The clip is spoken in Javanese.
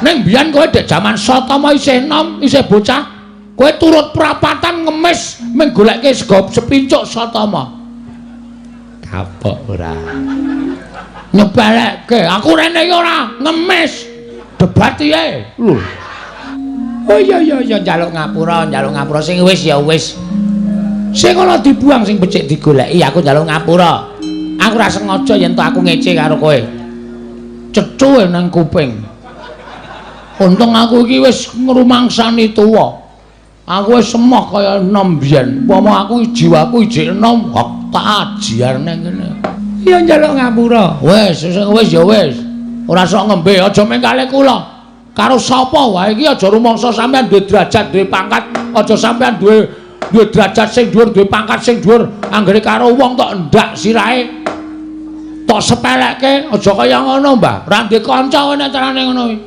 Ning biyen kowe dek jaman Satama isih enom, isih bocah, kowe turut prapatan ngemis mung golekke sego sepincuk Satama. Kapok ora? Nyepelekke, aku rene iki ora ngemis. Debat piye? Lho. Oh iya iya iya njaluk ngapura, njaluk ngapura sing wis ya wis. Sing ana dibuang sing becik digoleki, aku njaluk ngapura. Aku ora sengaja yen to aku ngece karo kowe. Cecuhe nang kuping. Untung aku iki wis ngrumangsani tuwa. Aku wis emoh kaya enom biyen. Upama aku jiwaku ijik enom, hok tak ajiar nang kene. Iya njaluk ngapura. Wis, sing wis ya wis. Ora sok ngembe, aja mengkale kula. Karo sapa wae iki aja rumangsa sampean duwe derajat, duwe pangkat, aja sampean duwe duwe derajat sing dhuwur, duwe pangkat sing dhuwur, anggere karo wong tok ndak sirahe. Tok sepelekke, aja kaya ngono, Mbah. Ora duwe kanca kowe nek carane ngono kuwi.